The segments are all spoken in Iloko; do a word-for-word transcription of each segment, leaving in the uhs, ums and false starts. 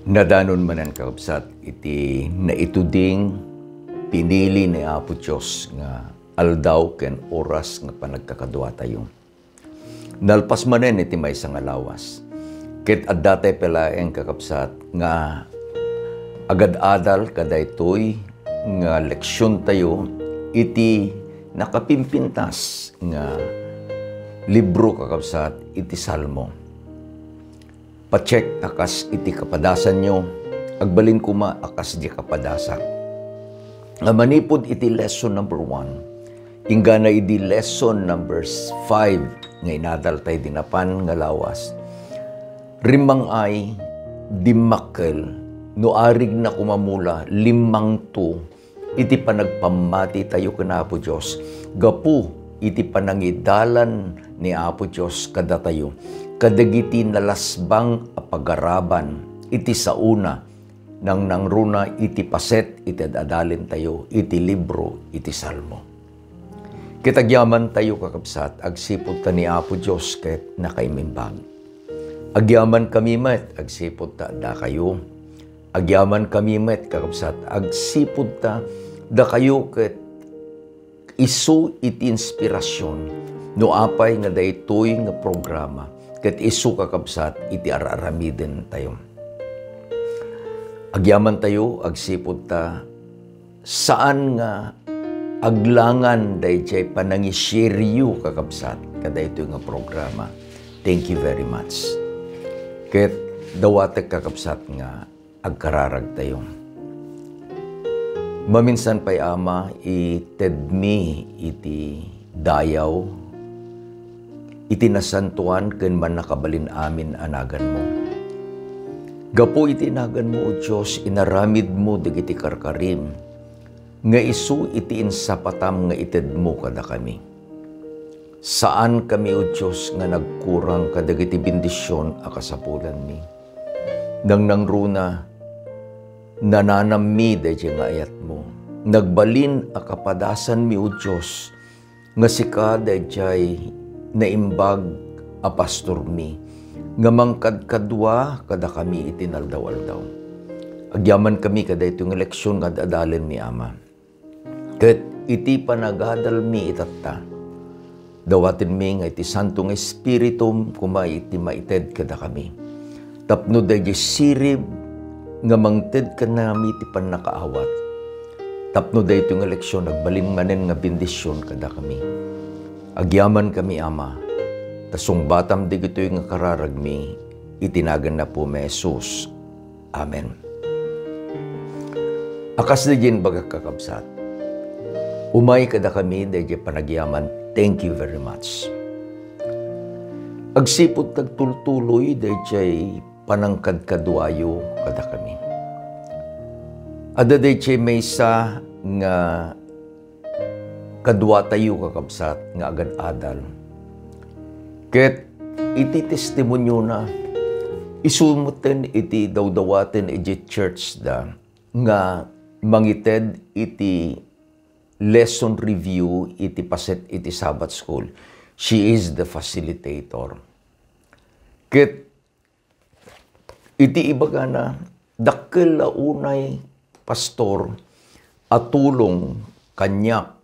Nadanon manen, kakabsat, iti naituding pinili ni Apo Dios nga aldaw ken oras nga panagkakaduatayo. Nalpas manen iti maysa nga lawas. Ket adda tay pay laeng, kakabsat, nga agad-adal kadaytoy nga leksiontayo iti nakapimpintas nga libro, kakabsat, iti Salmo. Pacheck a kas iti kapadasanyo, agbalin koma a kas di kapadasak. Nga manipud iti lesson number one, inggana idi lesson number five nga inadal tay di napan nga lawas, rimmang-ay, dimmakkel, no arigna koma mula, limmangto iti panagpammati tayo ken Apo Dios gapu iti panangidalan ni Apo Dios kadatayo kadagiti nalasbang a pagaraban iti saona, nangnangruna iti paset iti ad-adalen tayo iti libro iti Salmo. Ket agyaman tayo, kakabsat, agsipud ta ni Apo Dios ket nakaimimbag. Agyaman kami met agsipud ta dakayo. Agyaman kami met, kakabsat, agsipud ta dakayo ket isu iti inspirasyon no apay nga daytoy nga programa ket isu, kakabsat, iti ar-aramiden tayo. Agyaman tayo agsipud ta saan nga aglangan dayjay panangi-share-yo, kakabsat, kadaytoy nga programa. Thank you very much. Ket dawatek, kakabsat, nga agkararagtayo. Maminsan pay, Ama, itedmi iti dayaw, iti nasantoan ken mannakabalin amin a naganmo. Gapu iti naganmo, O Dios, inaramidmo dagiti karkarim nga isu iti insapatam nga itedmo kadakami. Saankami, O Dios, nga nagkurang kadagiti bendision a kasapulanmi. Nangnangruna, nananammi daydiay nga ayatmo. Nagbalin a kapadasanmi, O Dios, nga sika daydiay naimbag a pastormi, nga mangkadkadua kadakami iti naldaw-aldaw. Agyamankami kadaytoy nga leksion nga ad-adalenmi, Ama. Ket iti panagadalmi itatta, dawatenmi nga iti Santo nga Espiritum koma iti maited kadakami. Tapno daydiay sirib nga mangted kadakami ti pannakaawat. Tapno daytoy nga leksion agbalin manen nga bendision kadakami. Agyamankami, Ama, ta sungbatam dagitoy nga kararagmi iti nagan ni Apomi a Jesus. Amen. A kas daydiay imbagak, kakabsat, umay kadakami daydiay panagyaman. Thank you very much. Agsipud ta agtultuloy daydiay panangkadkaduayo kadakami. Adda daydiay maysa nga kaduatayo, kakabsat, nga agad-adal. Ket iti testimoniona, isu metten iti dawdawaten idiay church da nga mangited iti lesson review iti paset iti Sabbath School. She is the facilitator. Ket iti ibagana, dakkel la unay, pastor, a tulong kaniak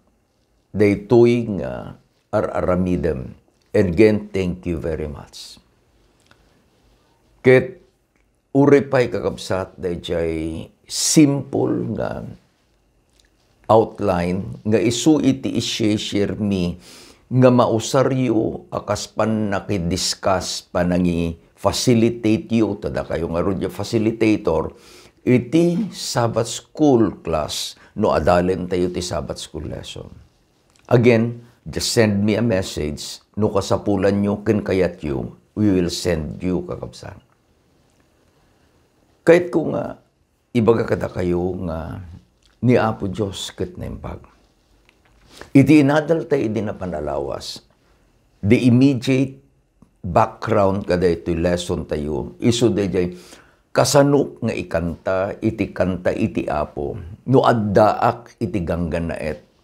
daytoy nga ar-aramidem. And again, thank you very much. Ket uray pay, kakabsat, daydiay simple nga outline nga isu iti i-share mi nga mausaryo a kas pannakidiscuss, panangi-facilitate-yo, ta dakayo ngarud diay facilitator, iti Sabbath School class no adalentayo ti Sabbath School lesson. Again, just send me a message no kasapulanyo ken kayatyo, we will send you, kakabsat. Kayatko nga ibaga kadakayo nga ni Apo Dios ket naimbag. Iti inadal tayo idi napan a lawas, the immediate background kadaytoy lesson tayo, isu daydiay, kasano nga ikanta iti kanta iti Apo no addaak iti ganggannaet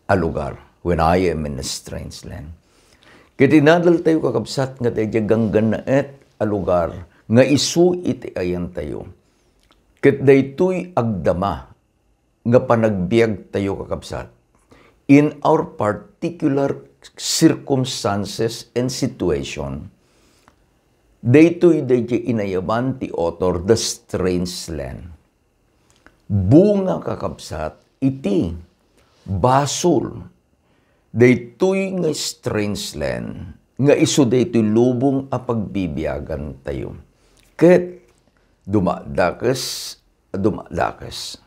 a lugar, when I am in a strange land. Ket inadal tayo, kakabsat, nga daydiay ganggannaet a lugar, nga isu iti ayantayo. Ket daytoy agdama nga panagbiagtayo, kakabsat, in our particular circumstances and situation, daytoy dayjay inayaban ti author, the strange land. Bunga, kakabsat, iti basol daytoy nga strange land nga isu daytoy lubong a pagbibiagantayo. Ket dumadakes, dumadakes.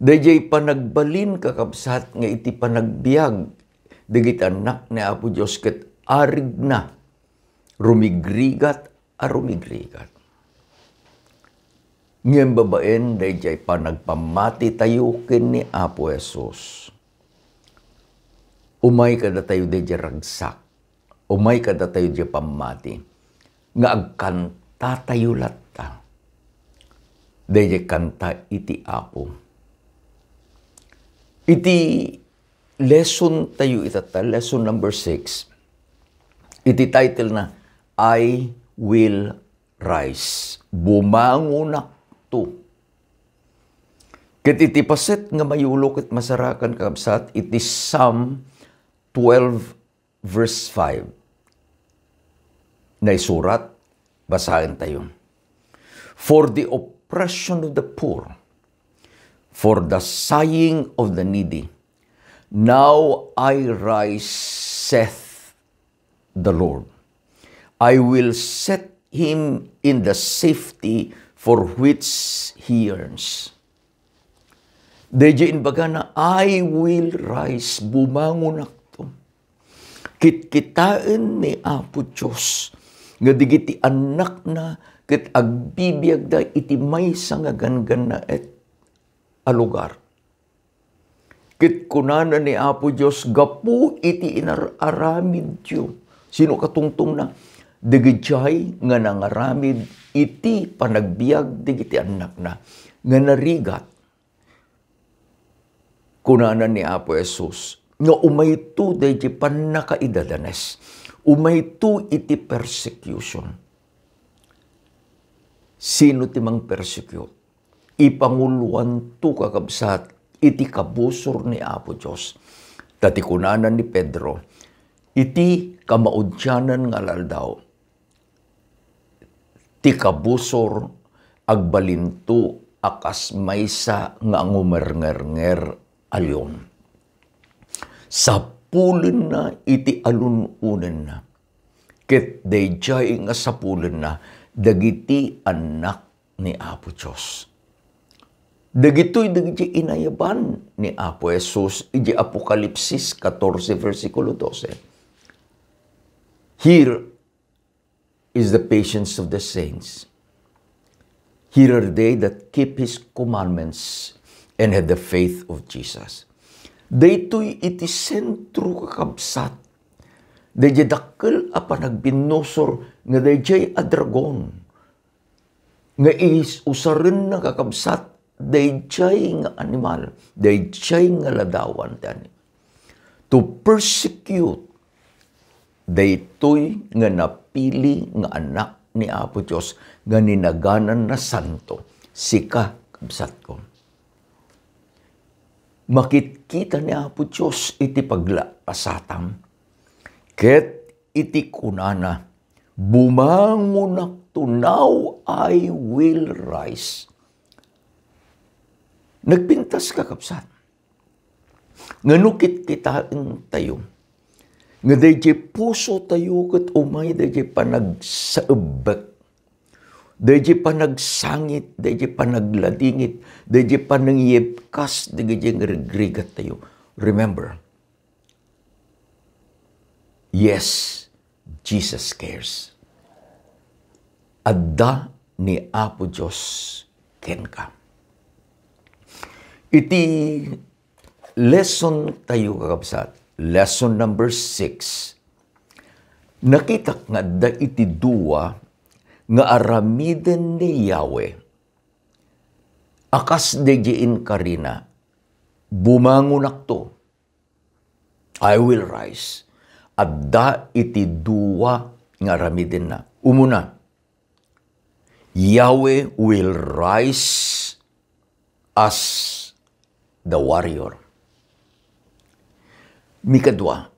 Dayjay panagbalin, kakabsat, nga iti panagbiag dagiti annak ni Apo Dios ket arigna rumigrigat a rumigrigat. Ngem babaen dayjay panagpammatitayo ken ni Apo Jesus, umay kadatayo dayjay ragsak, umay kadatayo dayjay pammati, nga agkantatayo latta dayjay kanta iti Apo. Iti lesson tayo itatta, lesson number six, iti title na, "I Will Rise." Bumangonakto. Ket iti paset nga mayulo ket masarakan, kakabsat, iti Psalm twelve verse five. Naisurat, basaentayo. "For the oppression of the poor, for the sighing of the needy, now I rise, saith the Lord. I will set him in the safety for which he yearns." Dayjay imbagana, "I will rise," bumangonakto. Kitkitaen ni Apo Dios nga dagiti annakna ket agbibiagda iti maysa nga ganggannaet a lugar. Ket kunana ni Apo Dios, gapu iti inar-aramidyo. Sino katungtongna? Dagidiay nga nangaramid iti panagbiag dagiti annakna nga narigat. Kunana ni Apo Jesus nga umayto daydi pannakaidadanes, umayto iti persecution. Sino ti mangpersecute? Ipanguloanto, kakabsat, iti kabusor ni Apo Dios. Ta ti kunana ni Pedro, iti kamaudianan nga aldaw, ti kabusor agbalinto a kas maysa nga angumernger a leon. Sapulenna iti alun-onenna, ket daydiay nga sapulenna dagiti annak ni Apo Dios. Dagitoy dagiti inayaban ni Apo Jesus iti Apokalipsis katorse, bersikulo dose. Here is the patience of the saints. Here are they that keep his commandments and have the faith of Jesus. Daytoy iti sentro, kakabsat, daydiay dakkel a panagbinnusor nga daydiay a dragon nga is-, usarenna, kakabsat, daydiay nga animal, daydiay nga ladawan ti ani-, to persecute daytoy nga napili nga anak ni Apo Dios nga ninagananna santo. Sika, kabsatko, makitkita ni Apo Dios iti paglapasatam, ket iti kunana, "Bumangonakto, now I will rise." Nagpintas, kakabsat, nga no kitkitaentayo nga daydiay pusotayo ket umay daydiay panagsaebbek, daydiay panagsangit, daydiay panagladingit, daydiay panangiyebkas dagiti nga rigrigattayo. Remember, yes, Jesus cares. Adda ni Apo Dios kenka. Iti lesson tayo, kakabsat, lesson number six, nakitak nga adda iti dua nga aramiden ni Yahweh a kas daydiay inkarina, "Bumangonakto, I will rise." Adda iti dua nga aramidenna. Umuna, Yahweh will rise as the warrior. Mikadua,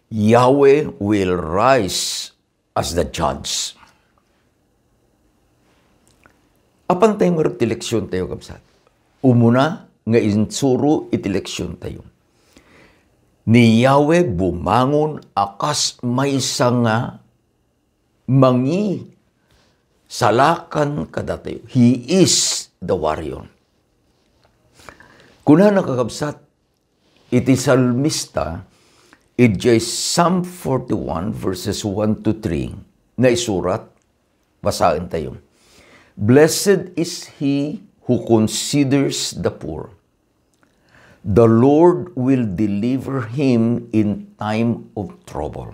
Yahweh will rise as the judge. Apan tayo ngarud ti leksion tayo, kabsat. Umuna nga insuro iti leksion tayo. Ni Yahweh bumangon a kas maysa nga mangisalakan kadatayo. He is the warrior. Kunana, kakabsat, iti salmista, idiay Psalm forty-one, verses one to three, naisurat, basaen tayo. "Blessed is he who considers the poor. The Lord will deliver him in time of trouble.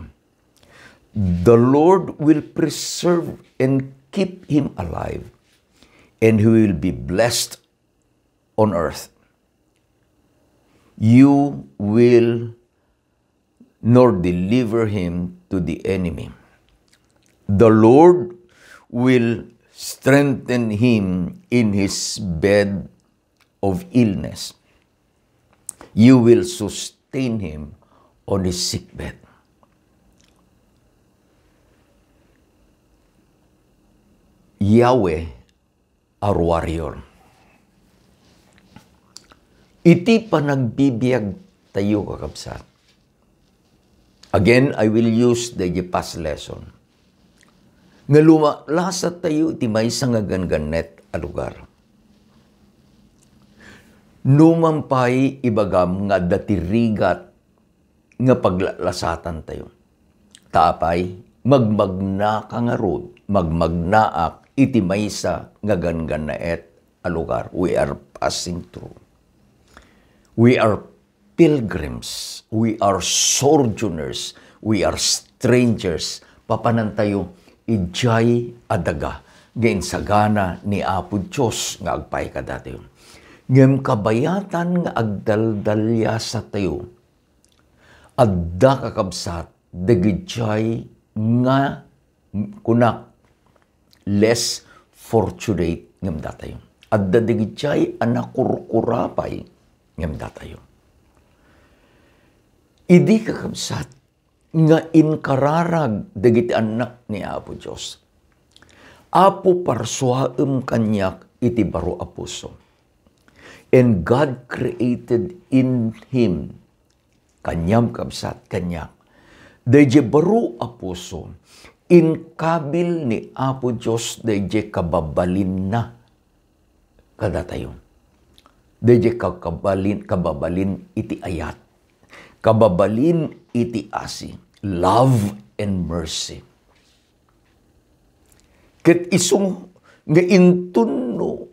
The Lord will preserve and keep him alive, and he will be blessed on earth. You will nor deliver him to the enemy. The Lord will strengthen him in his bed of illness. You will sustain him on his sick bed." Yahweh, our warrior. Iti panagbibiag tayo, kakabsat. Again, I will use the past lesson. Nga lumalasa tayo iti maysa nga ganggannaet a lugar. Numan pay ibagam nga adda ti rigat nga paglalasatan tayo. Ta apay, magmagnaka ngarud, magmagnaak iti maysa nga ganggannaet a lugar we are passing through. We are pilgrims, we are sojourners, we are strangers. Papanantayo idiay a daga nga insagana ni Apo Dios nga agpaay kadatayo. Ngem kabayatan nga agdaldaliasatayo, adda, kakabsat, dagidiay nga, kunak, less fortunate ngem datayo. Adda dagidiay a nakurkura pay ngem datayo. Idi, kakabsat, nga inkararag dagiti annak ni Apo Dios, "Apo, parsuaem kaniak iti baro a puso." And God created in him, kaniam, kabsat, kaniak, daydiay baro a puso. Inkabil ni Apo Dios daydiay kababalinna kadatayo. Daydiay ka-, kabalin, kababalin iti ayat. Kababalin iti asi. Love and mercy. Ket isu nga inton no,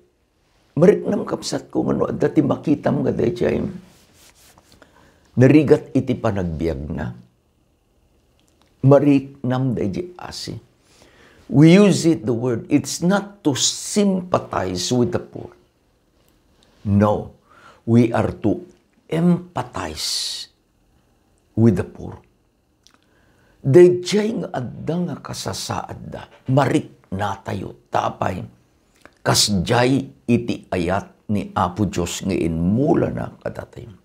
mariknam, kabsatko, nga no adda ti makitam nga daydiay narigat iti panagbiagna, mariknam daydiay asi. We use it, the word, it's not to sympathize with the poor. No, we are to empathize with the poor. Daydiay nga adda nga kasasaadda, mariknatayo, ta apay, kasdiay iti ayat ni Apo Dios nga inmulana kadatayo.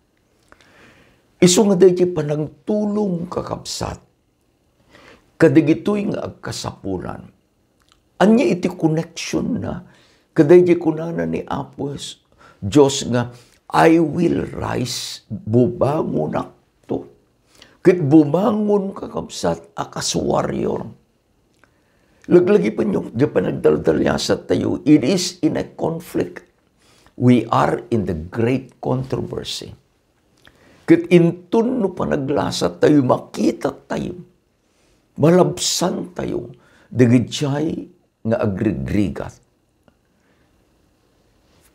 Isu nga daydiay panagtulong, kakabsat, kadagitoy nga agkasapulan. Ania iti connection na kadaydiay kunana ni Apo Dios nga, "I will rise," bubangonakto. Ket bumangon, kakabsat, a kas warrior. Laglagipenyo, di panagdaldaliasat tayo, it is in a conflict. We are in the great controversy. Ket inton no panaglasat tayo, makita tayo, malabsan tayo dagidiay nga agrigrigat.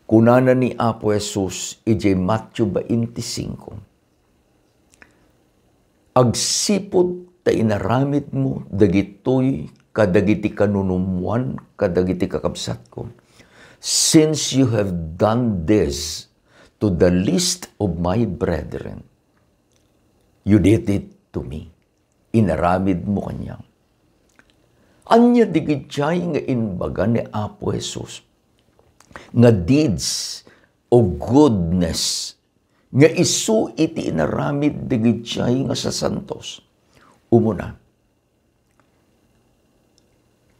Kunana ni Apo Jesus idiay Mateo twenty-five, "Agsipud ta inaramidmo dagitoy kadagiti kanunummoan kadagiti kakabsatko, since you have done this to the least of my brethren, you did it to me." Inaramidmo kaniak. Ania dagidiay nga imbaga ni Apo Jesus nga deeds o goodness nga isu iti inaramid dagidiay nga sasantos? Umuna,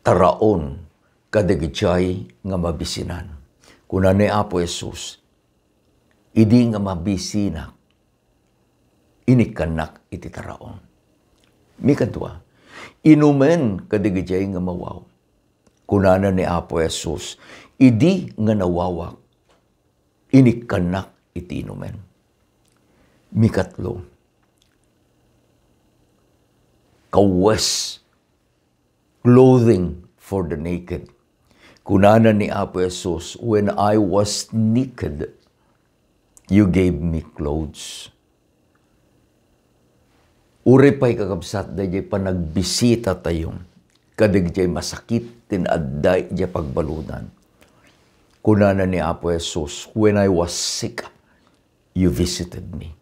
taraon kadagidiay nga mabisinan. Kuna ni Apo Jesus, "Idi nga mabisinak, inikkannak iti taraon." Mikadua, inumen kadagidiay nga mawaw. Kunana ni Apo Jesus, "Idi nga nawawak, inikkannak iti inumen." Mikatlo, kawes, clothing for the naked. Kunana ni Apo Jesus, "When I was naked, you gave me clothes." Uray pay, kakabsat, daydiay panagbisita tayo kadagiti masakit ti adda idiay pagbaludan. Kunana ni Apo Jesus, "When I was sick, you visited me."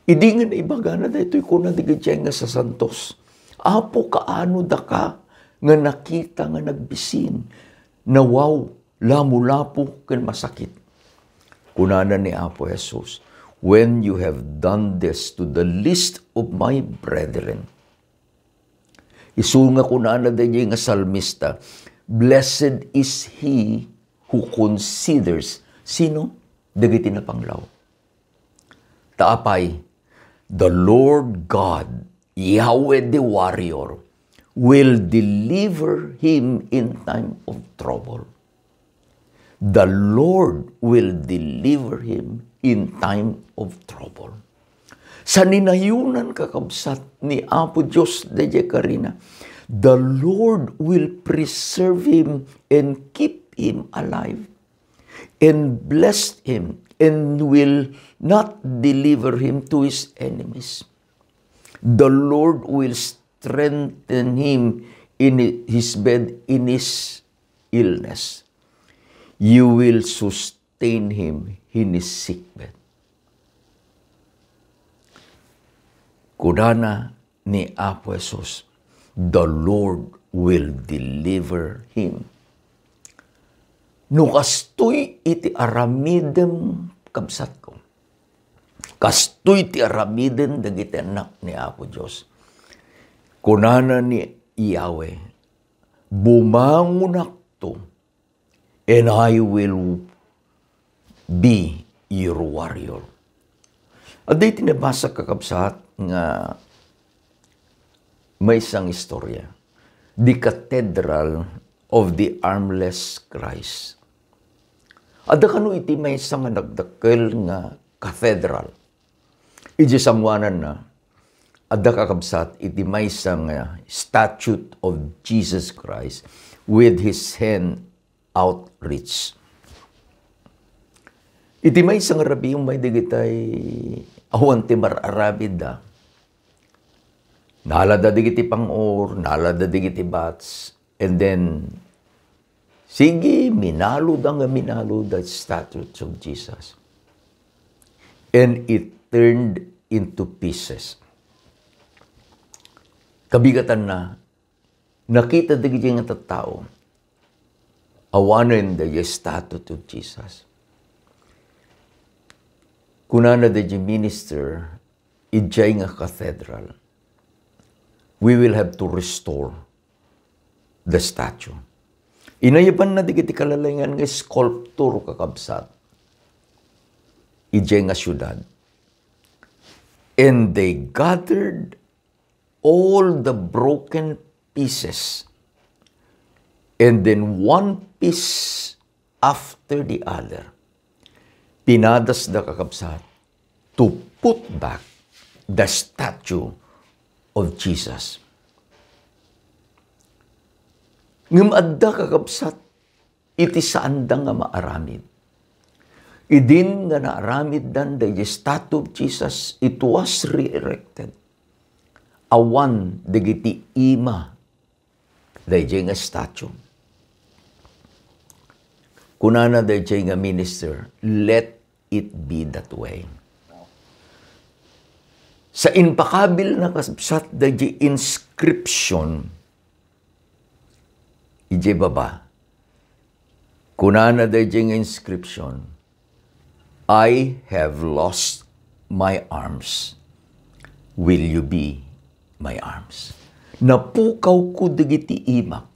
Idi nga naibagana daytoy, kuna dagiti nga sasantos, "Apo, kaano daka nga nakita nga nagbisin, nawaw, lamulapo, ken masakit?" Kunana ni Apo Jesus, "When you have done this to the least of my brethren," isu nga kunana daydiay nga salmista, "Blessed is he who considers," sino? Dagiti napanglaw. Ta apay, "The Lord God, Yahweh the warrior, will deliver him in time of trouble." The Lord will deliver him in time of trouble. Saninayonan, kakabsat, ni Apo Dios daydiay karina, "The Lord will preserve him and keep him alive, and bless him, and will not deliver him to his enemies. The Lord will strengthen him in his bed, in his illness. You will sustain him in his sickbed." Kunana ni Apo Jesus, "The Lord will deliver him." No kastoy iti aramidem, kabsatko, kastoy ti aramiden dagiti annak ni Apo Dios. Kunana ni Yahweh, "Bumangonakto, and I will be your warrior." Adda iti nabasa, kakabsat, nga maysa nga istorya, the Cathedral of the Armless Christ. Adda kano iti maysa nga nagdakkel nga cathedral. Iti sangoananna, adda, kakabsat, iti maysa nga statue of Jesus Christ with his hand outreach. Iti maysa nga rabii, umay dagitay awan ti mar-aramidda. Nalada dagiti pang-or, nalada dagiti bats, and then, sige, minalud nga minalud the statue of Jesus. And it turned into pieces. Kabigatanna, nakita dagiti nga tattao, awanen the statue of Jesus. Kunana dagiti minister, idiay nga cathedral, "We will have to restore the statue." Inayabanna dagiti kalalingan nga sculptor, kakabsat, idiay nga siudad. And they gathered all the broken pieces. And then one piece after the other, pinadasda, kakabsat, to put back the statue of Jesus. Ngem adda, kakabsat, iti saanda nga maaramid. Idin nga naaramiddan daydi statue of Jesus, it was re-erected. Awan dagiti ima daydi nga statue. Kunana daydi nga minister, "Let it be that way." Sa impakabil na, kabsat, daydi inscription, Idiay baba, kunana daydiay nga inscription, "I have lost my arms. Will you be my arms?" Napukawko dagiti imak.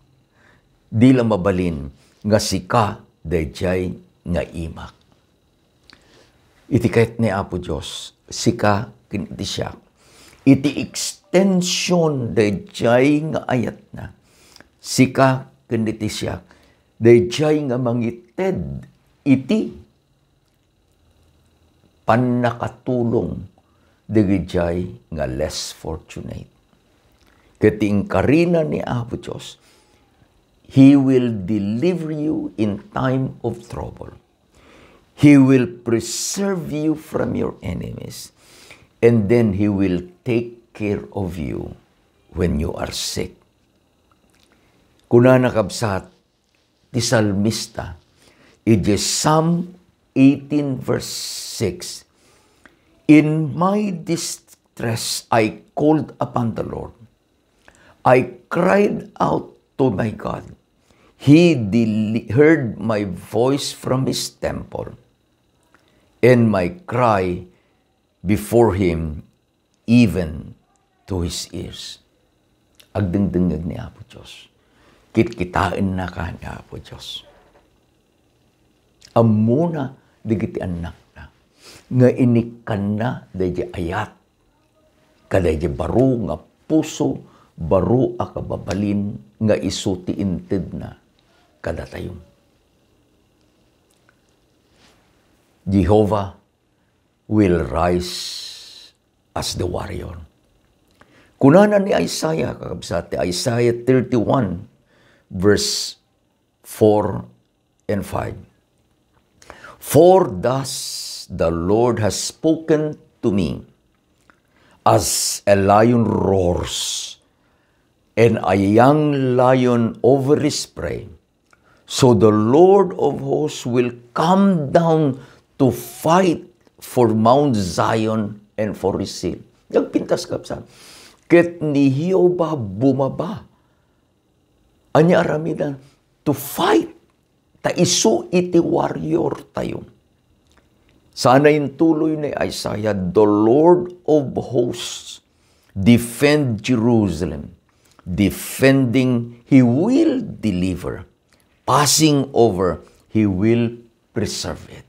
Di la mabalin nga sika daydiay nga imak. Iti kayat ni Apo Dios, sika ken iti siak. Iti extension daydiay nga ayatna, sika ken iti siak, daydiay nga mangited iti pannakatulong dagijay nga less fortunate. Ket ti inkarina ni Apo Dios, He will deliver you in time of trouble. He will preserve you from your enemies. And then He will take care of you when you are sick. Kunana, kabsat, ti salmista, idiay Psalm eighteen verse six, "In my distress, I called upon the Lord. I cried out to my God. He deli-, heard my voice from his temple, and my cry before him, even to his ears." Agdengdengngeg ni Apo Dios. Kitkitaennaka ni Apo Dios. Ammona dagiti annakna nga inikkanna daydiay ayat, kadaydiay baro nga puso, baro a kababalin nga isu ti intedna kadatayo. Jehovah will rise as the warrior. Kunana ni Isaiah, kakabsat, ti Isaiah thirty-one, verse four and five, "For thus the Lord has spoken to me, as a lion roars, and a young lion over his prey, so the Lord of hosts will come down to fight for Mount Zion and for his hill." Nagpintas, kabsat. Ket ni Jehovah bumaba. Ania aramidan? To fight. Ta isu iti warrior tayo. Sana intuloy ni Isaiah, "The Lord of hosts defend Jerusalem. Defending, he will deliver. Passing over, he will preserve it."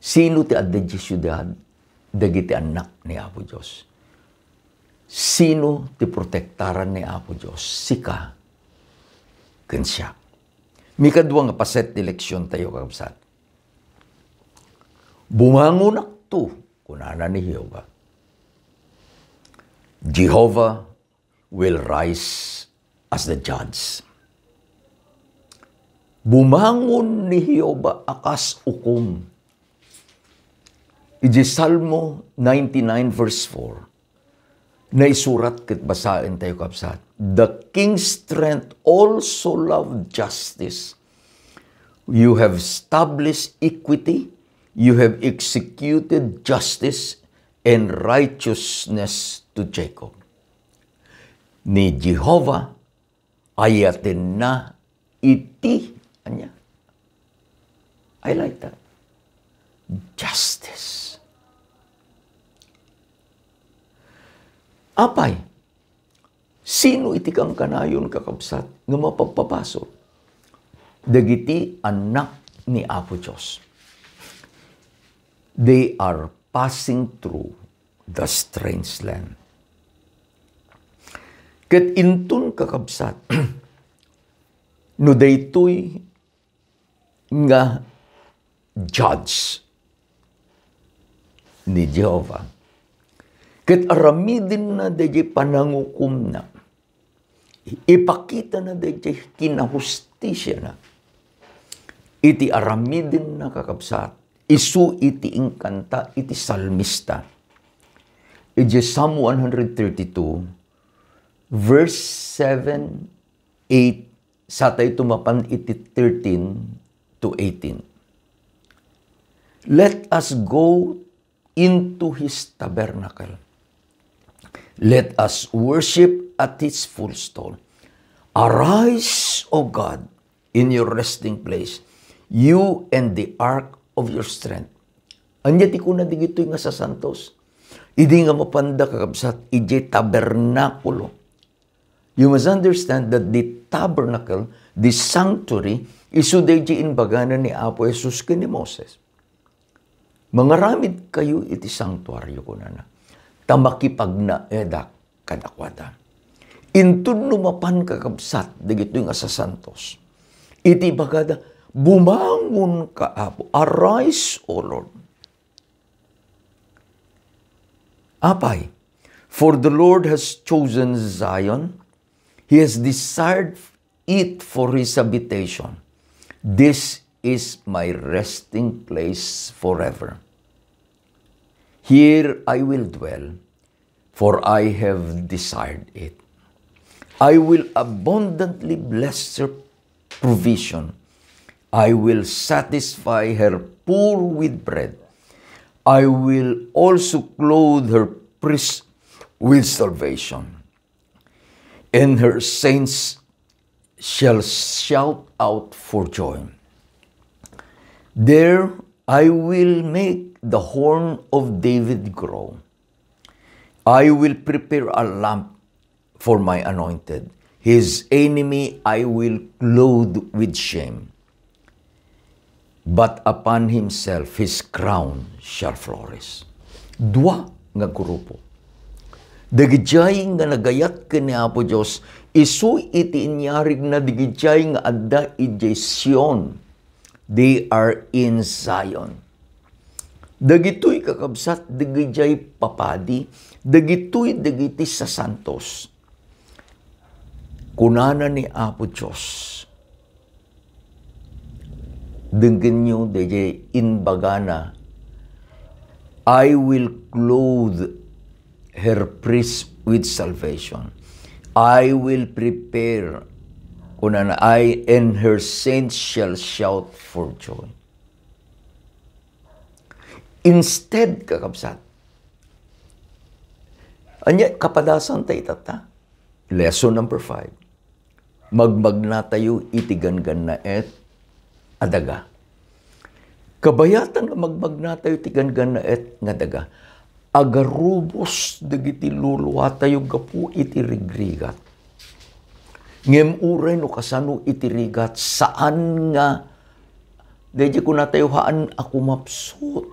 Sino ti adda idiay siudad? Dagiti annak ni Apo Dios. Sino ti protektaran ni Apo Dios? Sika ken siak. Mikadua nga paset ti leksion tayo, kakabsat. "Bumangonakto," kunana ni Jehovah. Jehovah will rise as the judge. Bumangon ni Jehovah a kas ukom. Iti Salmo ninety-nine verse four, naisurat ket basaentayo, kabsat, "The king's strength also love justice. You have established equity, you have executed justice and righteousness to Jacob." Ni Jehovah, ayatenna iti, ania? I like that. Justice. Apay, sino iti kankanayon, kakabsat, nga mapagpabasol? Dagiti annak ni Apo Dios. They are passing through the strange land. Ket inton, kakabsat, no daytoy nga judge ni Jehovah, ket aramidenna daydiay panangukomna, ipakitana daydiay kinahustisiana iti aramidenna, kakabsat, isu iti inkanta iti salmista. Iti Psalm one hundred thirty-two, verse seven, eight, satayto mapan iti thirteen to eighteen. Let us go into his tabernacle. Let us worship at his footstool. "Arise, O God, in your resting place, you and the ark of your strength." Ania ti kuna digitoy nga sasantos? Idi nga mapanda, kakabsat, idiay tabernakulo. You must understand that the tabernacle, the sanctuary, isu daydi imbagana ni Apo Jesus ken ni Moses. "Mangaramid kayo iti sanktuario," kunana, "ta makipagnaedak kadakuada." Inton no mapan, kakabsat, dagitoy nga sasantos, iti bagada, "Bumangon ka, Apo. Arise, O Lord." Apay, "For the Lord has chosen Zion. He has desired it for his habitation. This is my resting place forever. Here I will dwell, for I have desired it. I will abundantly bless her provision. I will satisfy her poor with bread. I will also clothe her priests with salvation, and her saints shall shout out for joy. There I will make the horn of David grow. I will prepare a lamp for my anointed. His enemy I will clothe with shame, but upon himself his crown shall flourish." Dua nga grupo. Dagidiay nga nagayat ken ni Apo Dios, isu iti inyarigna dagidiay nga adda idiay Sion. They are in Zion. Dagitoy, kakabsat, dagidiay papadi, dagitoy dagiti sasantos. Kunana ni Apo Dios, denggenyo daydiay imbagana, "I will clothe her priests with salvation. I will prepare," kunana, "I and her saints shall shout for joy." Instead, kakabsat, ania kapadasan ta itatta? Lesson number five. Magmagnatayo iti ganggannaet a daga. Kabayatan nga magmagnatayo iti ganggannaet nga daga, agarubos dagiti luluatayo gapu iti rigrigat. Ngem uray no kasano iti rigat, saan nga, daydi kunatayo, haan a kumapsut.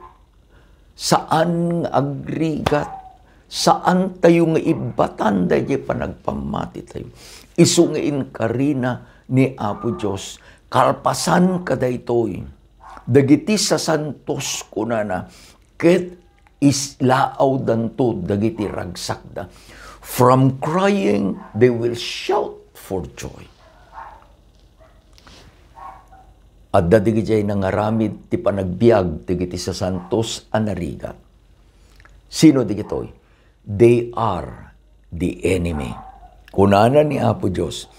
Saan nga agrigat. Saan tayo nga ibbatan daydi panagpammatitayo. Isu nga inkarina ni Apo Dios, kalpasan kadaytoy, dagiti sasantos, kunana, ket islaawdanto dagiti ragsakda. From crying, they will shout for joy. Adda dagidiay nangaramid ti panagbiag dagiti sasantos a narigat. Sino dagitoy? They are the enemy. Kunana ni Apo Dios,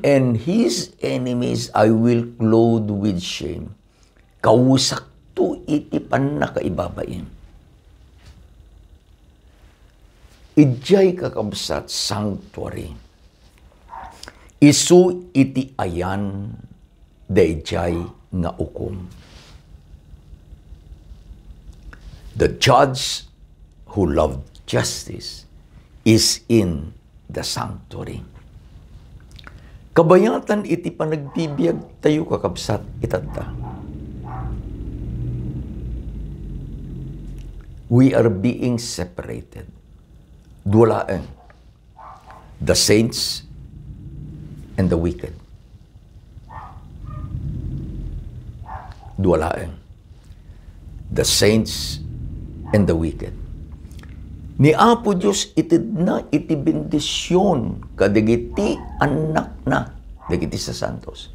"And his enemies I will clothe with shame." Kawesakto iti pannakaibabain. Idiay, kakabsat, sanctuary, isu iti ayan daydiay nga ukom. The judge who loved justice is in the sanctuary. Kabayatan iti panagbibiag tayo, kakabsat, itatta, we are being separated. Dua laeng. The saints and the wicked. Dua laeng. The saints and the wicked. Ni Apo Dios itedna iti bendision kadagiti annakna, dagiti sasantos.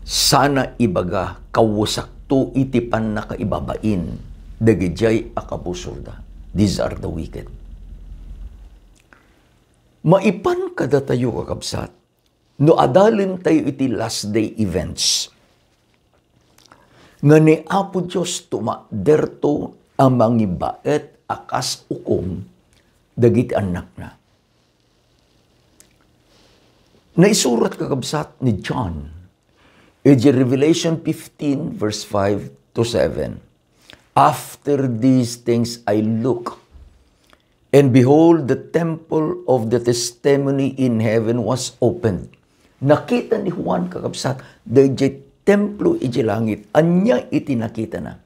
Sana ibaga, kawesakto iti pannakaibabain dagidiay a kabusorda. These are the wicked. Maipan kadatayo, kakabsat, no adalem tayo iti last day events, nga ni Apo Dios tumakderto a mangibaet a kas ukom dagiti annakna. Naisurat, kakabsat, ni John idiay Revelation fifteen, verse five to seven. "After these things I look, and behold, the temple of the testimony in heaven was opened." Nakita ni Juan, kakabsat, daydiay templo idiay langit. Ania iti nakitana?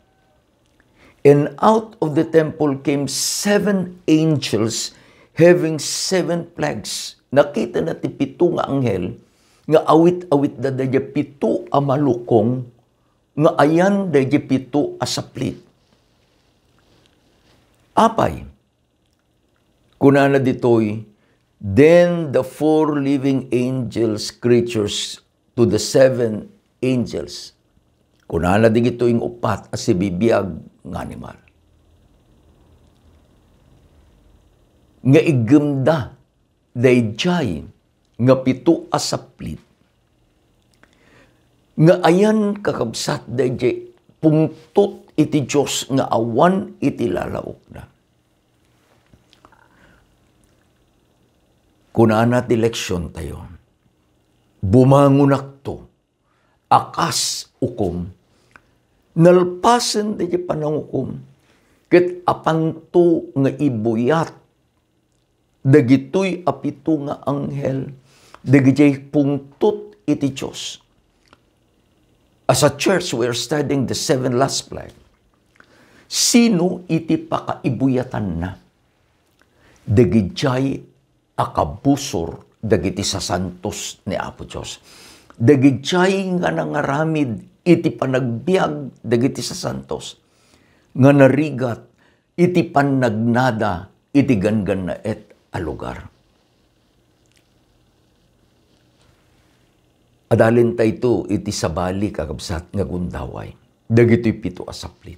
"And out of the temple came seven angels having seven plagues." Nakitana ti pito nga anghel nga awit-awitda daydiay pito a malukong nga ayan daydiay pito a saplit. Apay, kunana ditoy, "Then the four living angels, creatures to the seven angels." Kunana digitoy nga upat a sibibiag nga animal nga iggemda daydiay nga pito a saplit nga ayan, kakabsat, daydiay pungtot iti Dios nga awan iti lalaokna. Kunana ti leksiontayo, "Bumangonakto a kas ukom, nalpasen daydiay panangukom, ket apanto nga ibuyat dagitoy a pito nga anghel dagijay pungtot iti Dios." As a church, we are studying the seven last plague. Sino iti pakaibuyatanna? Dagijay a kabusor dagiti sasantos ni Apo Dios. Dagijay nga nangaramid iti panagbiag dagiti sasantos nga narigat iti pannagnada iti ganggannaet a lugar. Adalintayto iti sabali, kakabsat, nga gundaway dagitoy pito a saplit.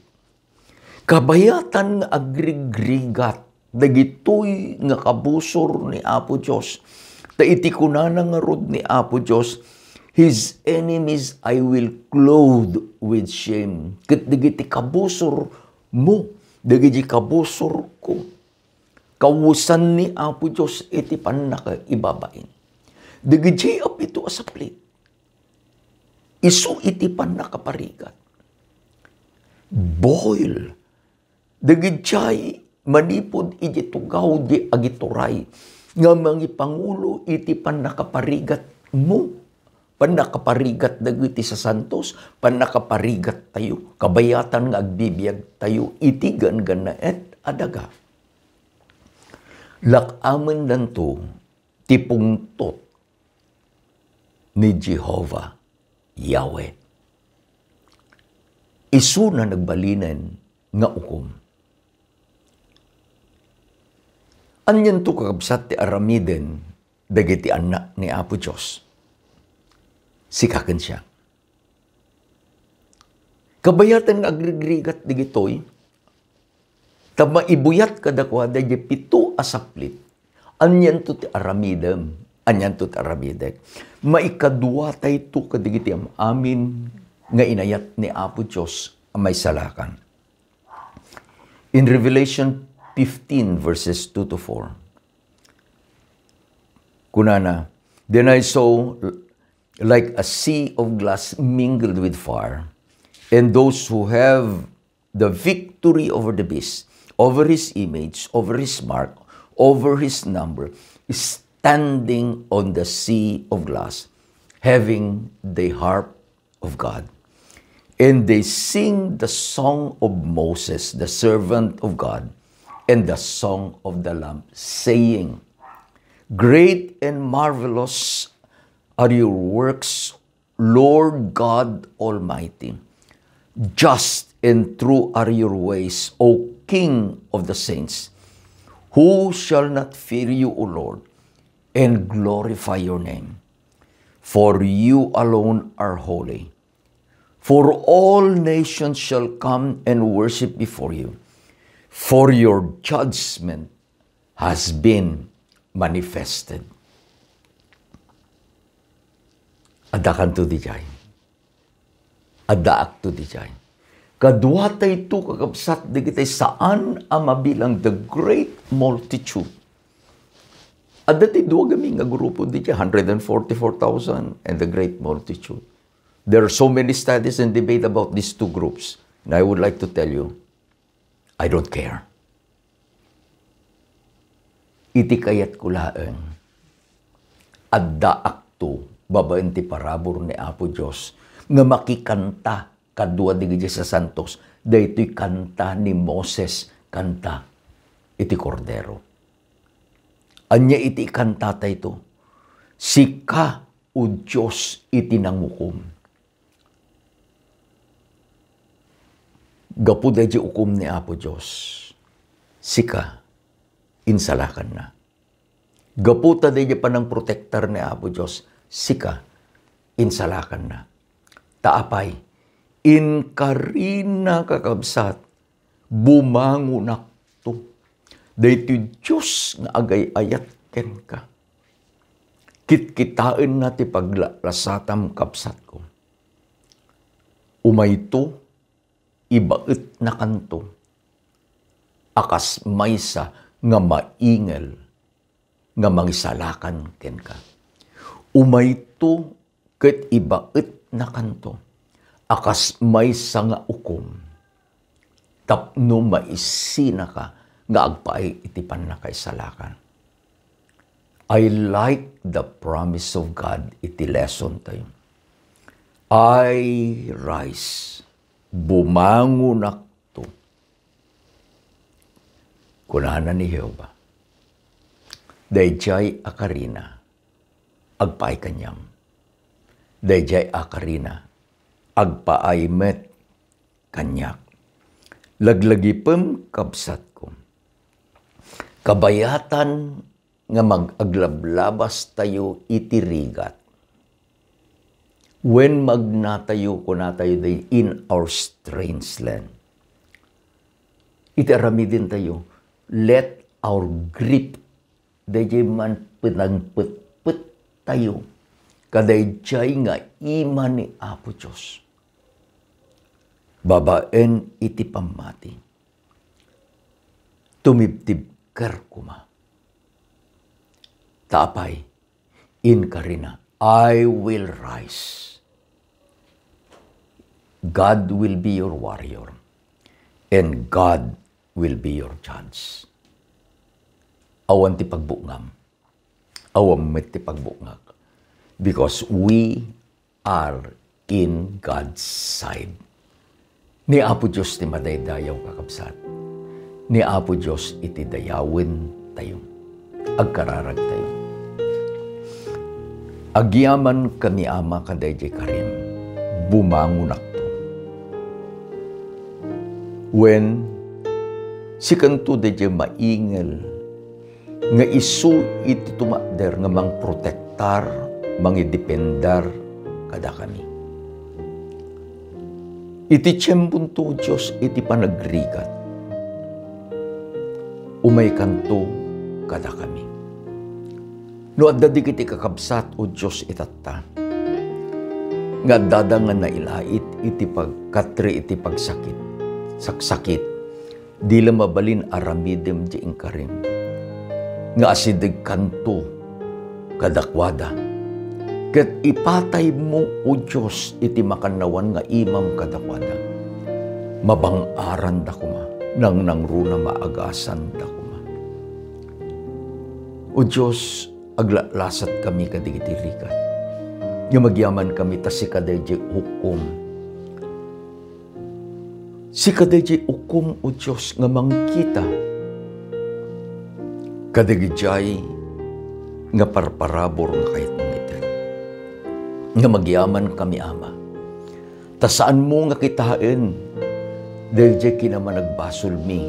Kabayatan nga agrigrigat dagitoy nga kabusor ni Apo Dios. Ta iti kunana ngarud ni Apo Dios, "His enemies I will clothe with shame." Ket dagiti kabusormo, dagiti kabusorko, kawesan ni Apo Dios iti pannakaibabain. Dagiti a pito a saplit, isu iti pannakaparigat. Boil. Dagijay manipud iti tugaw di agituray nga mangipangulo iti pannakaparigatmo, pannakaparigat dagiti sasantos, pannakaparigattayo, kabayatan nga agbibiagtayo iti ganggannaet a daga. Lak-amendanto ti pungtot ni Jehovah Yahweh. Isuna nagbalinen nga ukom. Anianto, kakabsat, ti aramiden dagiti annak ni Apo Dios? Sika ken siak. Kabayatan nga agrigrigat dagitoy, ta maibuyat kadakuada diay pito a saplit. Anianto ti aramidem? Anianto ti aramidek? Maikaduatayto kadagiti am-amin nga inayat ni Apo Dios a maisalakan. In Revelation fifteen, verses two to four, kunana, "Then I saw like a sea of glass mingled with fire, and those who have the victory over the beast, over his image, over his mark, over his number, standing on the sea of glass, having the harp of God. And they sing the song of Moses, the servant of God, and the song of the Lamb, saying, 'Great and marvelous are your works, Lord God Almighty. Just and true are your ways, O King of the saints. Who shall not fear you, O Lord, and glorify your name? For you alone are holy. For all nations shall come and worship before you, for your judgment has been manifested.'" Addakanto diay? Addaakto diay? Kaduatayto, kakabsat, dagiti saan a mabilang, the great multitude. Adda ti dua gamin nga grupo, di hundred and forty-four thousand and the great multitude. There are so many studies and debate about these two groups. And I would like to tell you, I don't care. Iti kayatko laeng, addaakto babaen ti parabur ni Apo Dios nga makikanta kadua dagiti sasantos, daytoy kanta ni Moses, kanta iti Kordero. Ania iti ikantatayto? Sika, O Dios, iti nangukom. Gapu daydi ukom ni Apo Dios, sika, insalakanna. Gapu ta daydi panangprotektar ni Apo Dios, sika, insalakanna. Ta apay, inkarina, kakabsat, bumangonakto. Daytoy Dios nga agay-ayat kenka. Kitkitaenna ti paglaklasatam, kabsatko. Umayto, ibaetnakanto a kas maysa nga maingel nga mangisalakan kenka. Umayto ket ibaetnakanto a kas maysa nga ukom tapno maisinaka nga agpaay iti pannakaisalakan. I like the promise of God iti lesson tayo. "I rise, bumangonakto," kunana ni Jehovah. Daydiay a karina, agpaay kaniam. Daydiay a karina, agpaay met kaniak. Laglagipem, kabsatko. Kabayatan nga mag-, aglablabastayo iti rigat. Wen magnatayo, kunatayo di in our strange land. Iti aramidentayo, let our grief, daydiay man petangpetpet tayo, kadaydiay nga ima ni Apo Dios. Babaen iti pammati, tumibtibker koma. Ta apay, inkarina, "I will rise." God will be your warrior, and God will be your judge. Awan ti pagbukngam, awan met ti pagbukngak, because we are in God's side. Ni Apo Dios ti madaydayaw, kakabsat. Ni Apo Dios iti dayawen tayo. Agkararag tayo. Agyamankami, Ama, kadaydiay karim, bumangonakto. Wen, sikanto daydiay maingel nga isu iti tumakder nga mangprotektar, mangidependar kadakami. Iti tiemponto, O Dios, iti panagrigat, umaykanto kadakami. No adda dagiti kakabsat, O Dios, itatta, nga addada nga nailait iti pagkatre iti pagsakit, saksakit, di la mabalin aramidem ti inkarim nga asidegkanto kadakuada. Ket ipataymo, O Dios, iti makannawan nga imam kadakuada. Mabang-aranda koma, nangnangruna maagasanda koma. O Dios, aglaklasatkami kadagiti rigat nga magyamankami ta sika daydiay ukom. Sika daydiay ukom, O Dios, nga mangkita kadagijay nga parparabur nga kayatmo nga ited. Nga magyamankami, Ama, ta saanmo nga kitaen daydiay kinamanagbasolmi,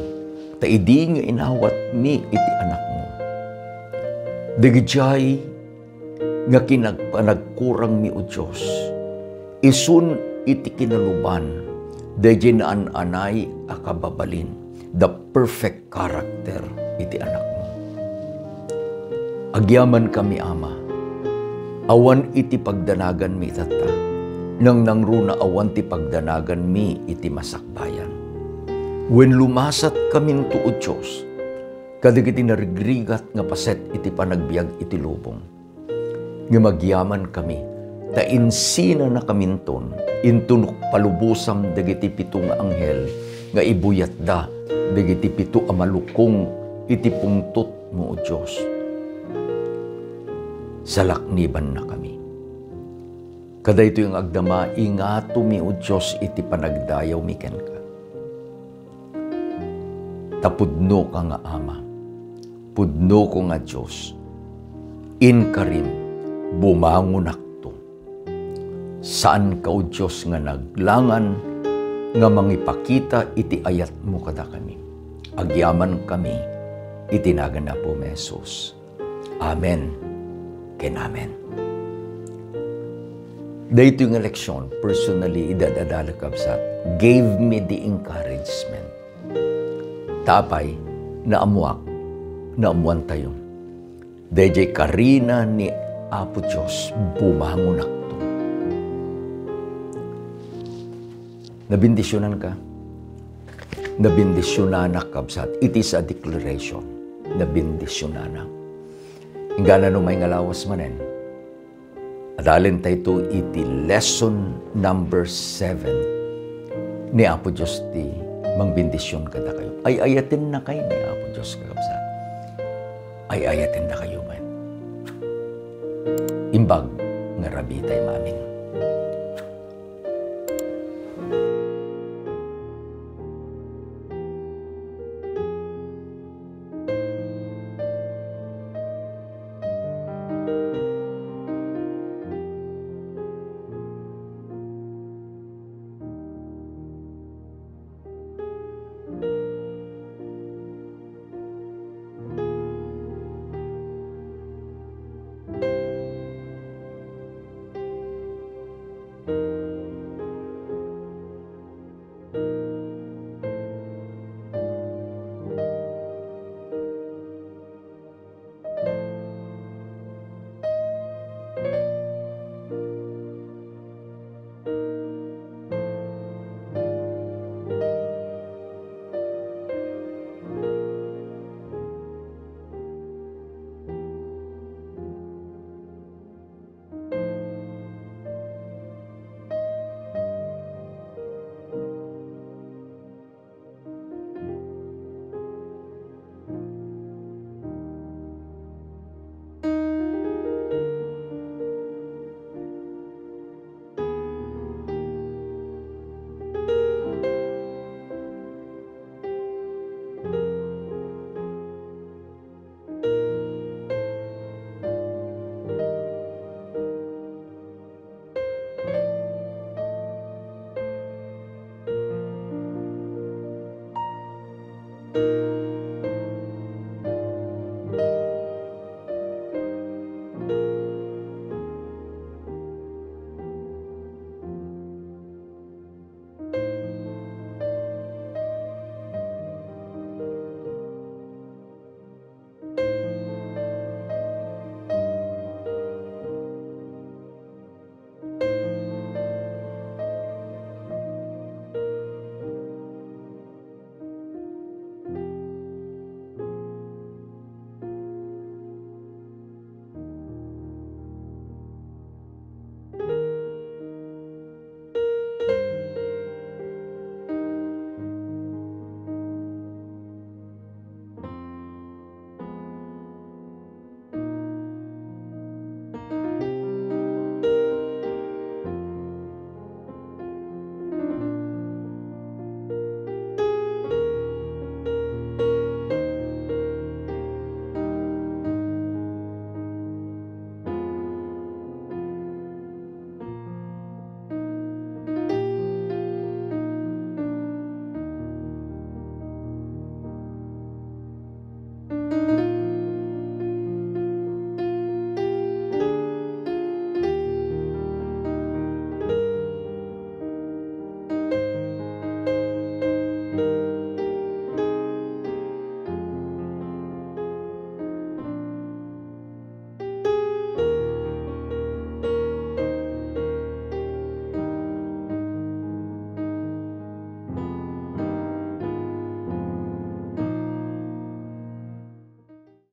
ta idi nga inawatmi iti Anakmo, dagijay nga kinagpanagkurangmi, O Dios, isun iti kinaluban daydiay naan-anay a kababalin, the perfect character iti Anakmo. Agyamankami, Ama, awan iti pagdanaganmi itatta, nangnangruna awan ti pagdanaganmi iti masakbayan. Wen lumasatkaminto, O Dios, kadagiti narigrigat nga paset iti panagbiag iti lubong. Ngem agyamankami, ta insinanakaminton, inton palubosam dagiti pito nga anghel nga ibuyatda dagiti pito a malukong iti pungtotmo, O Dios. Salaknibannakami. Kadaytoy nga agdama, ingatomi, O Dios, iti panagdayawmi kenka. Ta pudnoka nga Ama, pudnoko nga Dios, inkarim, bumangonakto. Saanka, O Dios, nga naglangan nga mangipakita iti ayatmo kadakami. Agyamankami iti nagan ni Apomi Jesus. Amen ken amen. Daytoy nga leksyon, personally, idi ad-adalek, kabsat, gave me the encouragement. Ta apay, naammuak, naammuantayo. Daydiay karina ni Apo Dios, bumangonakto. Nabendisyonan ka? Nabendisyonanak, kabsat. It is a declaration. Nabendisyonanak. Inggana no may nga lawas manen, adalentayto iti lesson number seven. Ni Apo Dios ti mangbendisyon kadakayo. Ay-ayatennakay ni Apo Dios, kakabsat. Ay-ayatennakayo met. Imbag nga rabii tayo maamin.